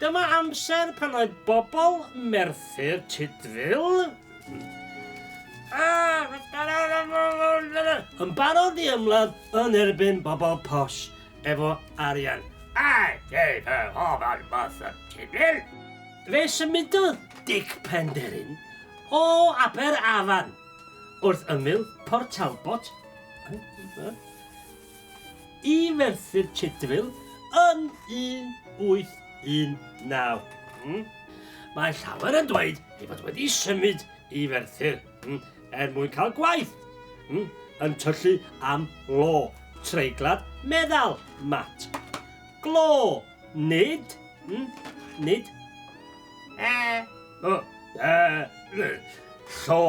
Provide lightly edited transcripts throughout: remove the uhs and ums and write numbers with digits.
Dyma amser pan oedd bobl Merthyr Tudful yn barod i ymladd yn erbyn bobl posh efo arian. Fe symudodd Dic Penderyn o Aberafan wrth ymyl Port Talbot i Ferthyr Tudful yn 1819. Mae llawer yn dweud ei fod wedi symud i Ferthyr er mwyn cael gwaith yn tyllu am lo, treiglad meddal, mat. Glo, nid, nid, e, o, e, llo.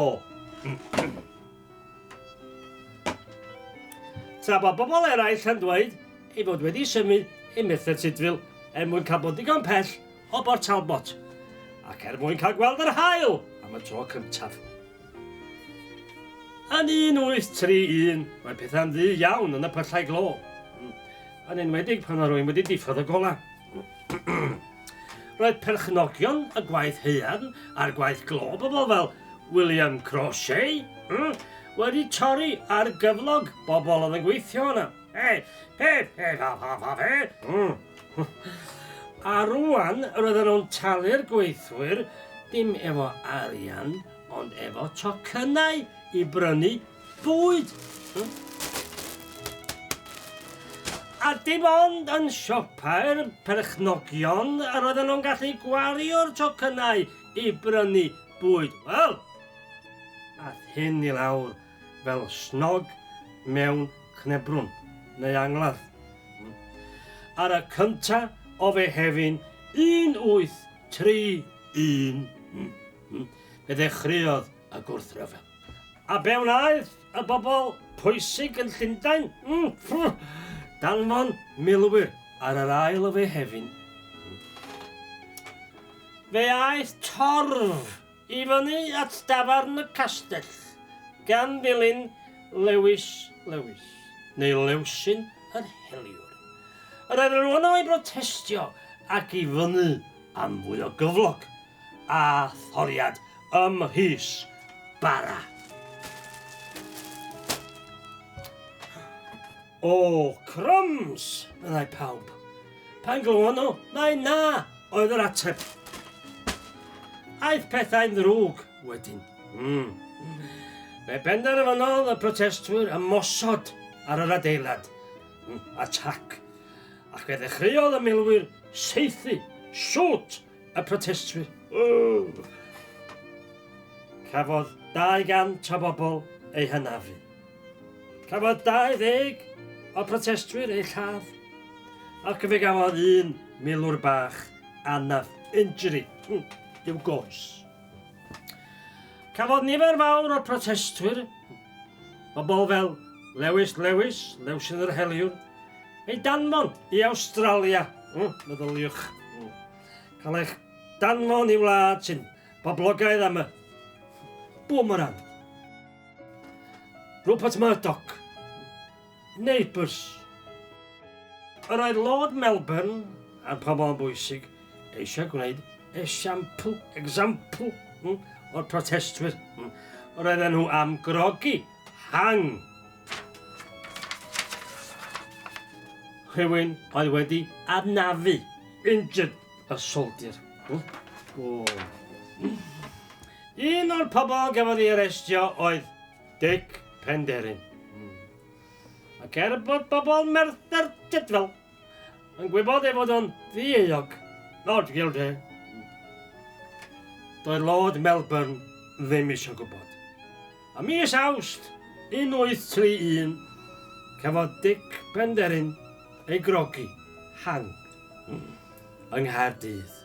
Tra bod bobl eraill yn dweud ei fod wedi symud i Merthyr Tudful er mwyn cael bod digon pell o Bort Talbot, ac er mwyn cael gweld yr haul am y tro cyntaf. Yn 1831, roedd pethau'n ddu iawn yn y pyllau glo, yn enwedig pan oedd rhywun wedi diffodd y golau. Roedd perchnogion y gwaith haearn a'r gwaith glo, bobl fel William Crawshay, wedi torri ar gyflog bobl oedd yn gweithio yna. He, he, he, fa, fa, fa, fe. A rwan, roedden nhw'n talu'r gweithwyr dim efo arian, ond efo tocynnau i brynu bwyd. A dim ond yn siopau'r perchnogion yr oedden nhw'n gallu gwario'r tocynnau i brynu bwyd. Wel, ath hyn i lawr fel snog mewn cnebrwn neu angladd. Ar y cynta o Fehefin 1831, fe ddechreuodd y gwrthryfel. A be wnaeth y bobl pwysig yn Llundain? Mm, danfon milwyr ar yr ail o Fehefin. Fe aeth torf i fyny at dafarn y castell, gan ddilyn Lewis Lewis, neu Lewsyn yr Heliwr. Yr oedden nhw yno i brotestio ac i fynnu am fwy o gyflog a thoriad ym mhris bara. O, crumbs! meddai pawb. Pan glywon nhw mai na oedd yr ateb. Aeth pethau'n ddrwg wedyn. Mm. Fe benderfynodd y protestwyr ymosod ar yr adeilad. Attack. Ac fe ddechreuodd y milwyr saethu, shoot, y protestwyr. Oh. Cafodd 200 o bobl eu hynafu. Cafodd 20 o protestwyr eu lladd. Ac fe gafodd un milwr bach anaf, injury, i'w goes. Cafodd nifer fawr o'r protestwyr, bobl fel Lewis Lewis, Lewsyn yr Heliwr, ei danfon i Awstralia. Meddyliwch. Cael eich danfon i wlad sy'n boblogaidd am y boomerang. Rupert Murdoch. Neighbours. Yr oedd Lord Melbourne, a'r pobl bwysig, eisiau gwneud esiampl, example, o'r protestwyr. Yr oedden nhw am grogi, hang, rhywun oedd wedi anafu, injured, y soldier. O. Un o'r pobl gafodd ei arestio oedd Dic Penderyn. Ac er bod bobl Merthyr Tudful yn gwybod ei fod o'n ddieuog, not guilty, doedd Lord Melbourne ddim eisiau gwybod. A mis Awst 1831, cafodd Dic Penderyn ei grogi, hanged, yng Nghaerdydd.